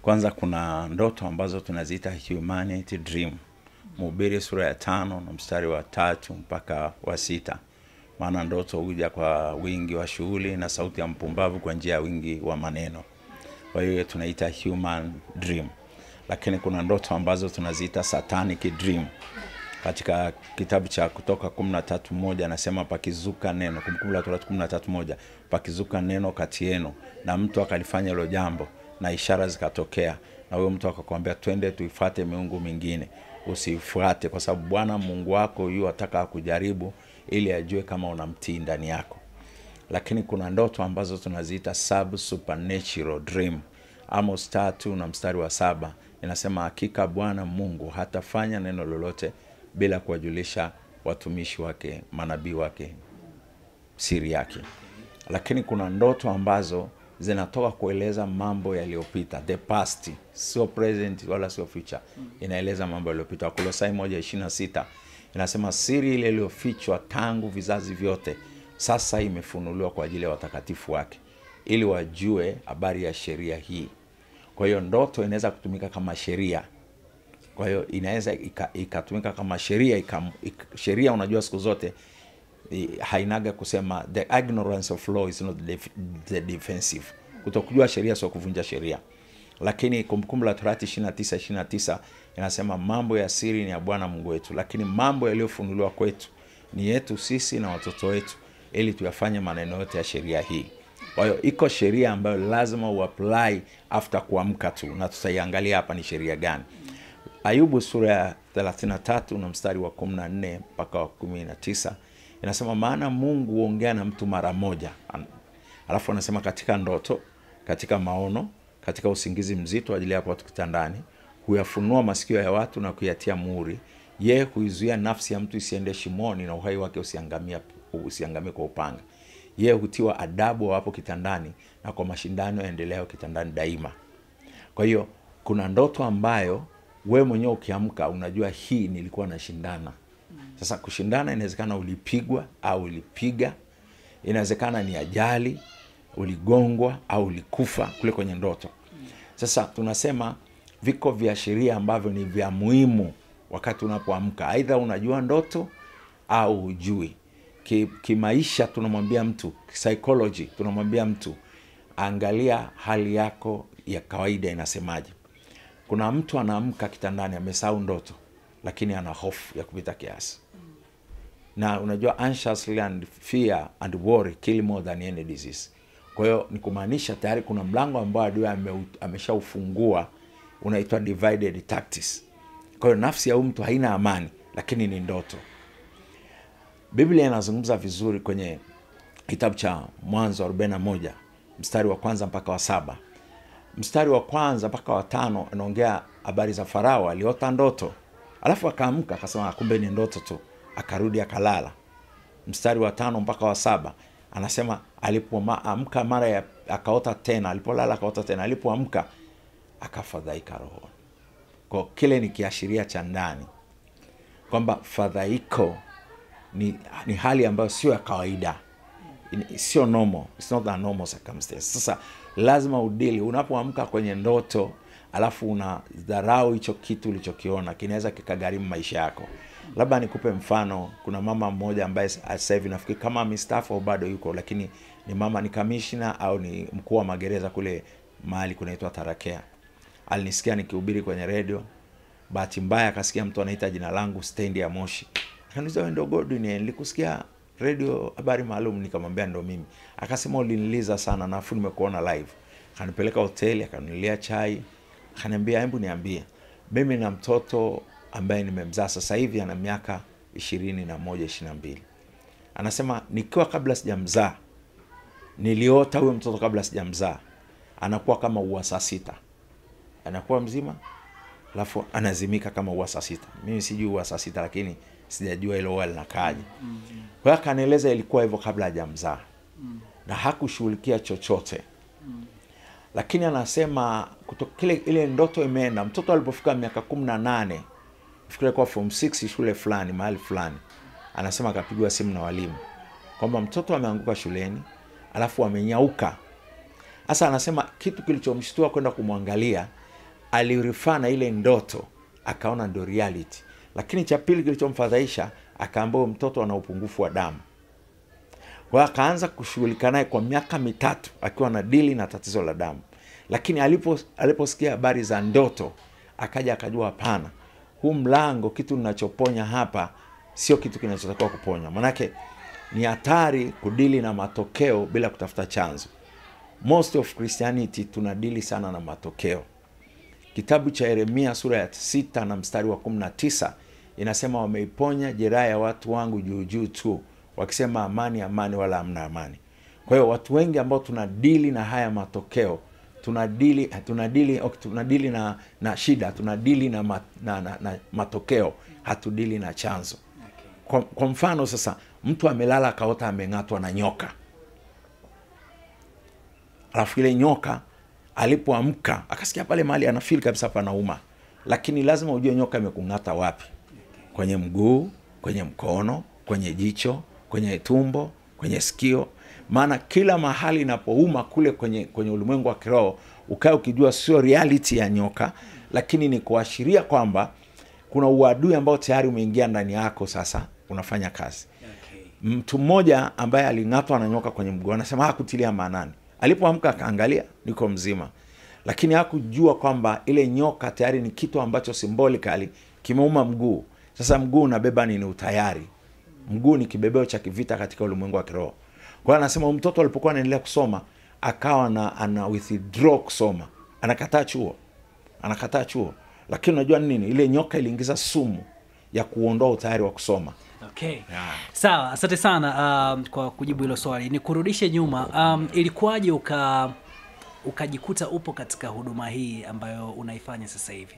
Kwanza kuna ndoto ambazo tunaziita humanity dream. Mhubiri sura ya 5 na mstari wa 3 mpaka wa 6. Maana ndoto huja kwa wingi wa shughuli na sauti ya mpumbavu kwa njia ya wingi wa maneno. Kwa hiyo tunaita human dream. Lakini kuna ndoto ambazo tunaziita satanic dream. Katika kitabu cha Kutoka 13:1 anasema pakizuka neno, Kumbukumbu la Torati 13:1, pakizuka neno kati yenu na mtu akalifanya hilo jambo na ishara zikatokea, na huyo mtu akakwambia twende tuifuate miungu mingine, usifuate, kwa sababu Bwana Mungu wako yu ataka kujaribu ili ajue kama unamtii ndani yako. Lakini kuna ndoto ambazo tunaziita sub supernatural dream. Amos 3 na mstari wa 7 inasema hakika Bwana Mungu hatafanya neno lolote bila kuwajulisha watumishi wake, manabii wake, siri yake. Lakini kuna ndoto ambazo zinatoka kueleza mambo yaliyopita, the past, sio present wala sio future. Inaeleza mambo yaliyopita. Wakolosai 1:26 inasema siri ile iliyofichwa tangu vizazi vyote sasa imefunuliwa kwa ajili ya watakatifu wake, ili wajue habari ya sheria hii. Kwa hiyo ndoto inaweza kutumika kama sheria. Kwa hiyo inaweza ikatumika kama sheria, sheria unajua siku zote hainaga kusema the ignorance of law is not the defensive. Kutokujua sheria sio kuvunja sheria. Lakini Kumbukumbu la Torati 29:29 inasema mambo ya siri ni ya Bwana Mungu wetu, lakini mambo yaliyofunuliwa kwetu ni yetu sisi na watoto wetu, ili tuyafanye maneno yote ya sheria hii. Kwa hiyo iko sheria ambayo lazima uapply after kuamka tu, na tutaiangalia hapa ni sheria gani. Ayubu sura ya 33 na mstari wa 14 mpaka wa 19 inasema maana Mungu huongea na mtu mara moja. Alafu anasema katika ndoto, katika maono, katika usingizi mzito ajili ya watu kitandani, huyafunua masikio ya watu na kuyatia muhuri. Yeye huizuia nafsi ya mtu isiende shimoni na uhai wake usiangamie kwa upanga. Yeye hutiwa adabu wapo kitandani na kwa mashindano yaendeleo kitandani daima. Kwa hiyo kuna ndoto ambayo wewe mwenyewe ukiamka unajua hii nilikuwa nashindana. Sasa kushindana inawezekana ulipigwa au ulipiga, inawezekana ni ajali, uligongwa au ulikufa kule kwenye ndoto. Sasa tunasema viko viashiria ambavyo ni vya muhimu wakati unapoamka. Aidha unajua ndoto au hujui. Kimaisha tunamwambia mtu, psychology tunamwambia mtu, angalia hali yako ya kawaida inasemaje. Kuna mtu anaamka kitandani amesahau ndoto, lakini ana hofu ya kupita kiasi. Na unajua anxiously and fear and worry kill more than any disease. Kwa hiyo ni kumaanisha tayari kuna mlango ambao adui ameshaufungua, unaitwa divided tactics. Kwa hiyo nafsi ya mtu haina amani, lakini ni ndoto. Biblia inazungumza vizuri kwenye kitabu cha Mwanzo 41 mstari wa 1 mpaka wa 7. Mstari wa 1 mpaka wa 5 anaongea habari za Farao aliota ndoto. Alafu akaamka akasema kumbe ni ndoto tu, akarudi akalala. Mstari wa 5 mpaka wa 7 anasema alipoamka mara ya akaota tena, alipolala akaota tena, alipoamka akafadhaika rohoni. Kwa kile ni kiashiria cha ndani kwamba fadhaiko ni hali ambayo sio ya kawaida, sio normal, it's not a normal circumstance. Sasa lazima udili unapoamka kwenye ndoto alafu unadharau hicho kitu ulichokiona, kinaweza kikagharimu maisha yako. Labda nikupe mfano. Kuna mama mmoja ambaye sasa hivi nafikiri kama amestaafu au bado yuko, lakini ni mama, ni kamishna au ni mkuu wa magereza kule mahali kunaitwa Tarakea. Alinisikia nikihubiri kwenye radio. Bahati mbaya akasikia mtu anaita jina langu stendi ya Moshi. Akaniuliza wewe ndio Godwin, nilikusikia radio habari maalum. Nikamwambia ndio mimi. Akasema uliniliza sana na afu nimekuona live. Akanipeleka hoteli, akanunulia chai, akaniambia hebu niambie, mimi na mtoto ambaye nimemzaa sasa hivi ana miaka 21, 22. Anasema nikiwa kabla sijamzaa, niliota huyo mtoto kabla sijamzaa anakuwa kama ua saa 6. Anakuwa mzima alafu anazimika kama ua saa 6. Mimi sijui ua saa 6 lakini sijajua ile ua linakaaje. Kwa hiyo akanieleza ilikuwa hivyo kabla hajamzaa. Na hakushughulikia chochote. Lakini anasema kile ile ndoto imeenda. Mtoto alipofika miaka 18, nafikiri kwa form 6 shule fulani mahali fulani, anasema akapigwa simu na walimu kwamba mtoto ameanguka shuleni alafu amenyauka. Sasa anasema kitu kilichomshtua kwenda kumwangalia alirifana ile ndoto akaona ndio reality. Lakini cha pili kilichomfadhaisha, akaambiwa mtoto ana upungufu wa damu. Kwa akaanza kushughulika naye kwa miaka 3 akiwa na dili na tatizo la damu. Lakini aliposikia habari za ndoto akaja akajua hapana, huu mlango, kitu ninachoponya hapa sio kitu kinachotakiwa kuponya. Manake ni hatari kudili na matokeo bila kutafuta chanzo. Most of Christianity tunadili sana na matokeo. Kitabu cha Yeremia sura ya 6 na mstari wa 19 inasema, wameiponya jeraha ya watu wangu juu juu tu, wakisema amani amani, wala hamna amani. Kwa hiyo watu wengi ambao tunadili na haya matokeo, tunadili na shida, tunadili na matokeo, hatudili na chanzo. Kwa mfano sasa, mtu amelala akaota ameng'atwa na nyoka. Alafu ile nyoka alipoamka akasikia pale mahali anafeel kabisa panauma. Lakini lazima ujue nyoka imekung'ata wapi. Kwenye mguu, kwenye mkono, kwenye jicho, kwenye tumbo, kwenye sikio. Maana kila mahali inapouma kule kwenye ulimwengu wa kiroho, ukae ukijua sio reality ya nyoka, lakini ni kuashiria kwamba kuna uadui ambao tayari umeingia ndani yako, sasa unafanya kazi. Mtu mmoja ambaye aling'atwa na nyoka kwenye mguu anasema hakutilia maanani. Alipoamka akaangalia niko mzima. Lakini hakujua kwamba ile nyoka tayari ni kitu ambacho symbolically kimeuma mguu. Sasa mguu unabeba nini? Utayari. Mguu ni kibebeo cha kivita katika ulimwengu wa kiroho. Kwa hiyo anasema mtoto alipokuwa anaendelea kusoma akawa ana withdraw kusoma. Anakataa chuo. Anakataa chuo. Lakini unajua nini? Ile nyoka iliingiza sumu ya kuondoa utayari wa kusoma. Okay. Yeah. Sawa, asante sana kwa kujibu hilo swali. Nikurudishe nyuma. Ilikuwaje ukajikuta upo katika huduma hii ambayo unaifanya sasa hivi?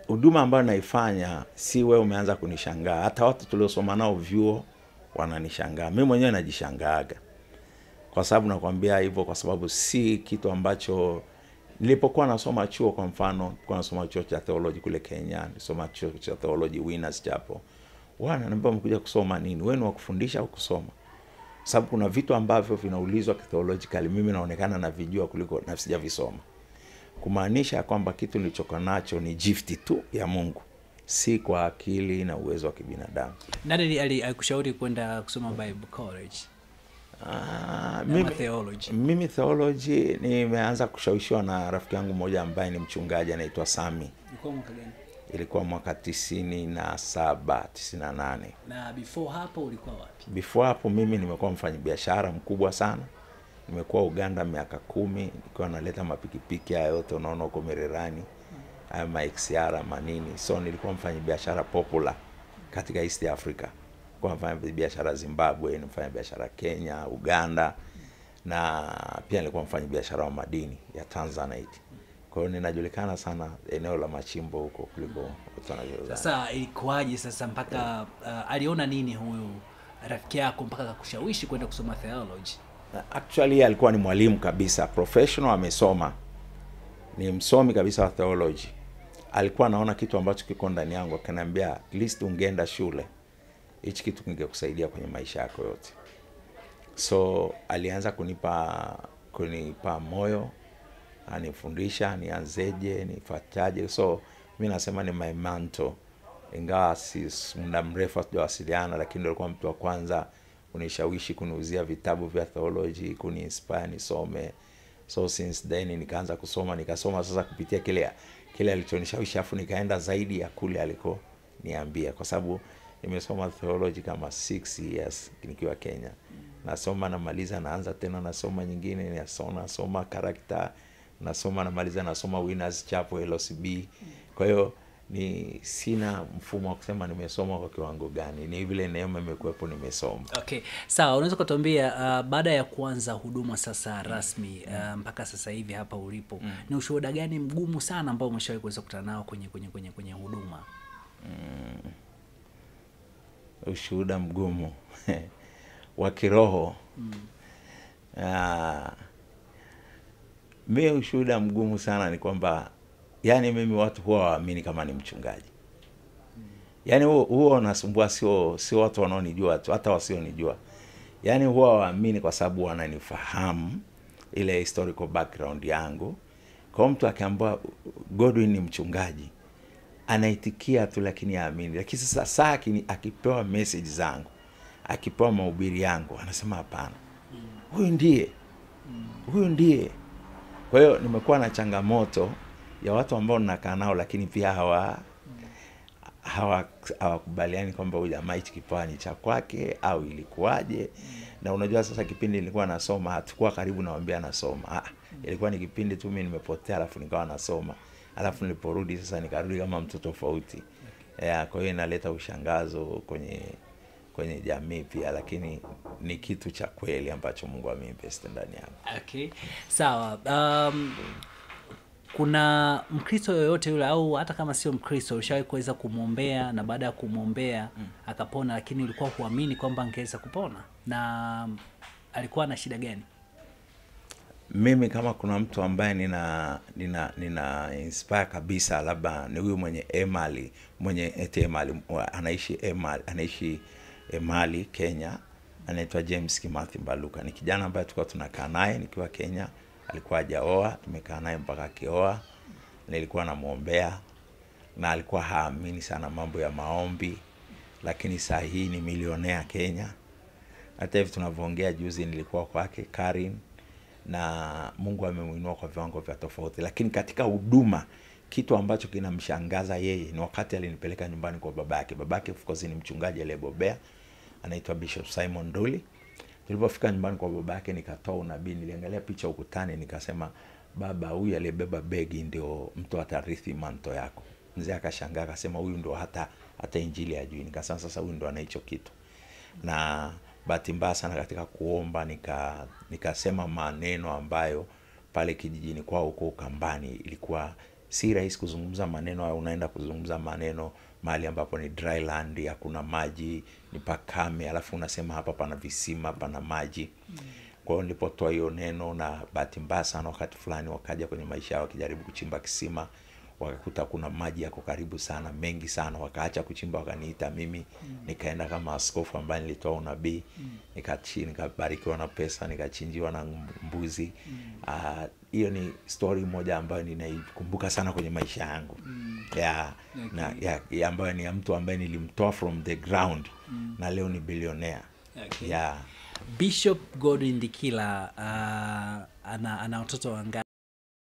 Huduma ambayo naifanya, si wewe umeanza kunishangaa. Hata watu tuliosoma nao vyuo wananishangaa. Mimi mwenyewe najishangaaga. Kwa sababu nakwambia hivyo, kwa sababu si kitu ambacho nilipokuwa nasoma chuo. Kwa mfano, nilikuwa nasoma chuo cha theology kule Kenya, nilisoma chuo cha theology Winners Chapel. Wananiambia mkuja kusoma nini? Wewe ni wa kufundisha au kusoma? Sababu kuna vitu ambavyo vinaulizwa theologically mimi naonekana navijua kuliko na sijavisoma. Kumaanisha kwamba kitu nilichokuwa nacho ni gift tu ya Mungu, si kwa akili na uwezo wa kibinadamu. Nani alikushauri kwenda kusoma Bible College? Theology. Mimi theology nimeanza kushawishiwa na rafiki yangu mmoja ambaye ni mchungaji anaitwa Sami. Ilikuwa mwaka gani? Ilikuwa mwaka 97, 98. Na before hapo ulikuwa wapi? Before hapo mimi nimekuwa mfanyabiashara mkubwa sana. Nimekuwa Uganda miaka 10, nilikuwa naleta mapikipiki haya yote unaona huko Mererani, haya ma XR manini. So nilikuwa mfanyabiashara popular katika East Africa. Kwa mfanyabiashara Zimbabwe, mfanyabiashara Kenya, Uganda, na pia nilikuwa mfanyabiashara wa madini ya Tanzanite. Kwa hiyo ninajulikana sana eneo la machimbo huko kuliko watu wanavyodhani. Sasa ilikuwaje sasa mpaka aliona nini huyu rafiki yako mpaka akakushawishi kwenda kusoma theology? Actually alikuwa ni mwalimu kabisa, professional, amesoma. Ni msomi kabisa wa theology. Alikuwa anaona kitu ambacho kiko ndani yangu, akaniambia at least ungeenda shule, hichi kitu kingekusaidia kwenye maisha yako yote. So alianza kunipa moyo, anifundisha nianzeje, nifuataje. So mimi nasema ni my mentor. Ingawa si muda mrefu hatujawasiliana, lakini ndio alikuwa mtu wa kwanza kunishawishi kuniuzia vitabu vya theology, kuniinspire nisome. So since then nikaanza kusoma, nikasoma sasa kupitia kile alichonishawishi, afu nikaenda zaidi ya kule aliko niambia, kwa sababu nimesoma theology kama 6 years nikiwa Kenya. Nasoma namaliza, naanza tena nasoma nyingine, nasoma character, nasoma namaliza, nasoma Winners Chapel LCB. Kwa hiyo ni sina mfumo wa kusema nimesoma kwa kiwango gani, ni vile neema imekuwepo nimesoma. Okay, sawa. Unaweza kutuambia baada ya kuanza huduma sasa rasmi mpaka sasa hivi hapa ulipo, ni ushuhuda gani mgumu sana ambao umeshawahi kuweza kukutana nao kwenye huduma? Ushuhuda mgumu wa kiroho. Mimi ushuhuda mgumu sana ni kwamba yani mimi watu huwa waamini kama ni mchungaji. Yani huwa wanasumbua, sio watu wanaonijua tu, hata wasionijua. Yani huwa waamini kwa sababu wananifahamu ile historical background yangu, Kwa mtu akiambiwa Godwin ni mchungaji, anaitikia tu lakini haamini. Lakini sasa saa akipewa message zangu, akipewa mahubiri yangu, anasema hapana. Huyu ndiye. Huyu ndiye. Kwa hiyo nimekuwa na changamoto ya watu ambao ninakaa nao lakini pia hawakubaliani kwamba huyu jamaa hichi kipawa ni cha kwake au ilikuwaje. Na unajua sasa kipindi nilikuwa nasoma hatakuwa karibu nawaambia nasoma. Ilikuwa ni kipindi tu mimi nimepotea alafu nikawa nasoma. Alafu niliporudi sasa nikarudi kama mtu tofauti. Yeah, kwa hiyo inaleta ushangazo kwenye jamii pia, lakini ni kitu cha kweli ambacho Mungu ameinvest ndani yangu. Okay. Sawa. Kuna Mkristo yoyote yule au hata kama sio Mkristo ushawahi kuweza kumuombea na baada ya kumuombea akapona, lakini ulikuwa huamini kwamba angeweza kupona, na alikuwa na shida gani? Mimi kama kuna mtu ambaye nina inspire kabisa, labda ni huyu mwenye Emali, mwenye Emali, anaishi Emali Kenya, anaitwa James Kimathi Mbaluka. Ni kijana ambaye tulikuwa tunakaa naye nikiwa Kenya, alikuwa hajaoa, tumekaa naye mpaka akioa. Nilikuwa namuombea na alikuwa haamini sana mambo ya maombi, lakini saa hii ni milionea Kenya. Hata hivi tunavyoongea, juzi nilikuwa kwake Karin, na Mungu amemuinua kwa viwango vya tofauti. Lakini katika huduma, kitu ambacho kinamshangaza yeye ni wakati alinipeleka nyumbani kwa babake. Babake of course ni mchungaji aliyebobea, anaitwa Bishop Simon Duli. Tulipofika nyumbani kwa babake nikatoa unabii, niliangalia picha ukutani nikasema, baba huyu aliyebeba begi ndio mtu atarithi manto yako. Mzee akashangaa akasema huyu ndio hata injili hajui. Nikasema sasa huyu ndio ana hicho kitu. Na bahati mbaya sana katika kuomba nikasema maneno ambayo pale kijijini kwao huko Ukambani ilikuwa si rahisi kuzungumza maneno hayo. Unaenda kuzungumza maneno mahali ambapo ni dry land, hakuna maji, ni pakame, alafu unasema hapa pana visima, pana maji. Kwa hiyo nilipotoa hiyo neno, na bahati mbaya sana wakati fulani wakaja kwenye maisha yao wakijaribu kuchimba kisima, wakakuta kuna maji yako karibu sana, mengi sana, wakaacha kuchimba wakaniita mimi. Nikaenda kama askofu ambaye nilitoa unabii, nikabarikiwa na pesa, nikachinjiwa na mbuzi. Hiyo ni story moja ambayo ninaikumbuka sana kwenye maisha yangu. Okay. Na ambayo ni ya mtu ambaye nilimtoa from the ground na leo ni billionaire. Okay. Yeah. Bishop Godwin Ndikila ana watoto wangapi?